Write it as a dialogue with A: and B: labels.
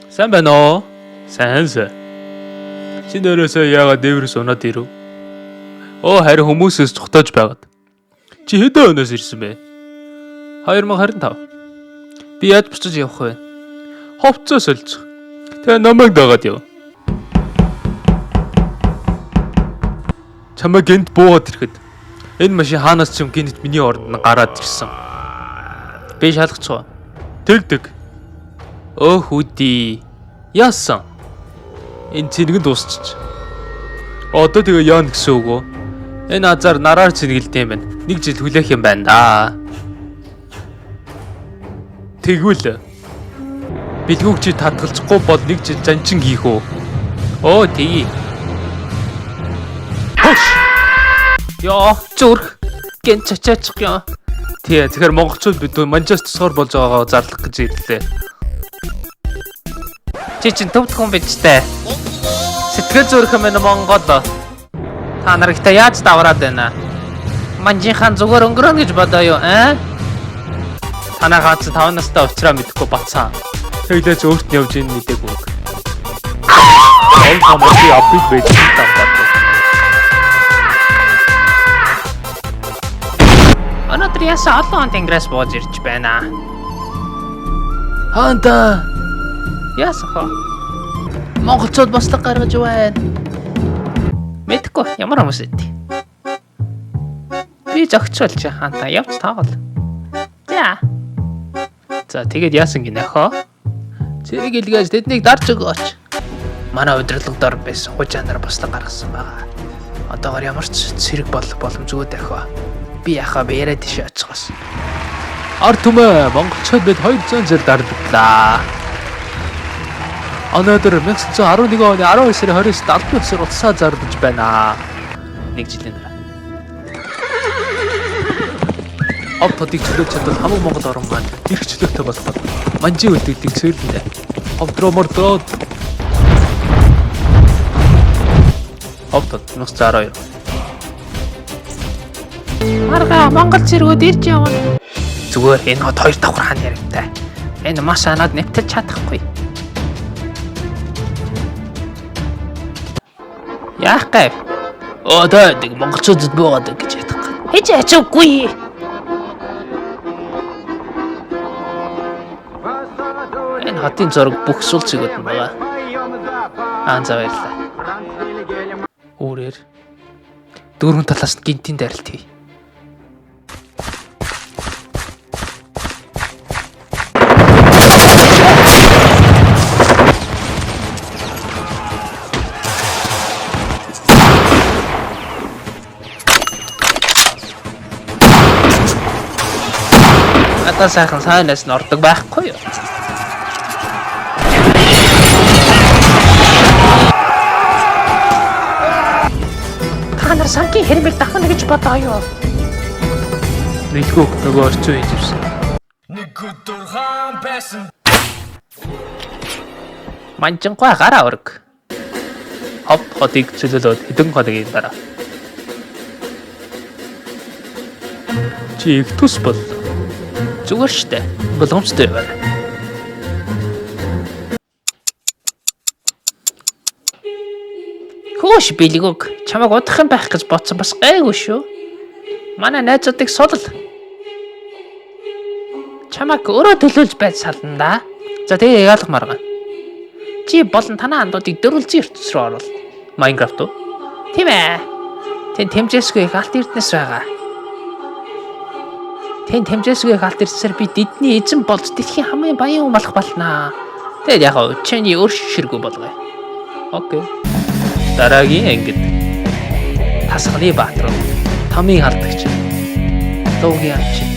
A: Сайн байна уу? Сайн сайн. Чи нөрөөсөө яагаад дээврээс унаад ирэв? Оо харин хүмүүсээс цухтааж байгаад. Чи хэдэн өнөөс ирсэн бэ? 2025. Би яаж буцаж явах вэ? Ховцоо солилцох. Тэгээ намайг дагаад яв. Чамайг гинт буугаад ирэхэд энэ машин хаанаас ч юм гинт миний оронд нь гараад ирсэн. Би шалгачих. Тэг тэг. Өөх үди. Яасан? Энэ цэнгэн дуусчих. Одоо тэгээ яана гэсэн үг үү? Энэ азар нараар цэнгэлдэм юм байна. Нэг жил хүлээх юм байна да. Тэгвэл бэлгүүг чи татгалзахгүй бол нэг жил занчин хийх үү? Оо тэгье. Хош. Йоо, зүрх гэн чачаачих юм. Тий, тэгэхээр монголчууд бид манжаас тусгаар болж байгаагаа зарлах гэж ирлээ. Чи чинь төвд хүн биз дээ. Сэтгэл зүрхэн минь Монгол. Та нар ихтэй яаж давраад байна? Манжийнхаа зүгээр өнгөрөөнө гэж бодоо юу, аа? Танаа гац 5 настай уучраа мэдэхгүй бацаа. Тэглээч өөрт нь явж ийн мдээгүй. Ол хамаагүй апыг байж таа. Өнөөдөр ясаа олон он тэнгэрээс бууж ирж байна. Хаанта. Яасан хоо? Монголчууд бослого гаргаж байна. Мэдгүй ямар хүмүүс эд. Би зөгцөөлж хаанта явж таавал. За. За тэгээд яасан гинэ хоо? Цэрэг илгээж тэднийг дарж өгөөч. Манай удирдлага дор байсан хужаа нар бослого гаргасан байгаа. Одоогор ямар ч цэрэг болох боломжгүй дахиа. Би яхаа би яриад тийш очихоос. Ард түмээ монголчууд бид 200 жил дарлагдлаа. Өнөөдөр 1911 оны 12 сарын 29-нд албан ёсоор утсаа зарлаж байна. Нэг жилийн дараа. Овд хотыг чөлөөж чадвал хамаг Монгол орн маань эрх чөлөөтэй болох бол манжийн үлдэгдлийг цэвэрлэнэ. Овд руу мордоод. Овд хот 1912. Марга Монгол цэргүүд ирж явна. Зүгээр энэ хот хоёр давхар хаан яригтай. Энэ маш анаад нэвтэлж чадахгүй. Яах гэв? Одоо нэг монголчуудад буугаад гэж ядах. Хэж ачаагүй. Энэ хотын зураг бүх сул зэгүүд нь байгаа. Аа за баярлалаа. Үүрээр дөрвөн талаас нь гинтийн дайралт хий. Одоо сайхан сайнаас нь ордог байхгүй юу? Та нар сангийн хэрмийг давхна гэж бодоо юу? Мэдгүй нөгөө орчин үеийн живсэн.
B: Нэг өдөр хаан байсан.
A: Манжингүй гараа өрг. Хов хотыг чөлөөлөөд хэдэн хоногийн дараа. Чи их тус бол зүгээр штэ. Боломжтой яваарай. Хөөш бэлгүүг чамайг удах юм байх гэж бодсон бас гайгүй шүү. Манай найзуудыг судал. Чамайг өөрөө төлөөлж байж сална да. За тэгээ яалах маргаа. Чи болон танаа андуудыг дөрвөлжин ертөнц рүү оруул. Minecraft уу? Тийм ээ. Тэн тэмцээсгүй их алт эрдэнэс байгаа. Тэн тэмцээсгүй их алт эрдэнэсээр би тэдний эзэн болж дэлхийн хамгийн баян хүн болох болно. Тэгээд яг аа чиний өөр ширгүү болгоё. Окей. Дараагийн ангид тасганы баатар, тамийн халдагч, луугийн амч.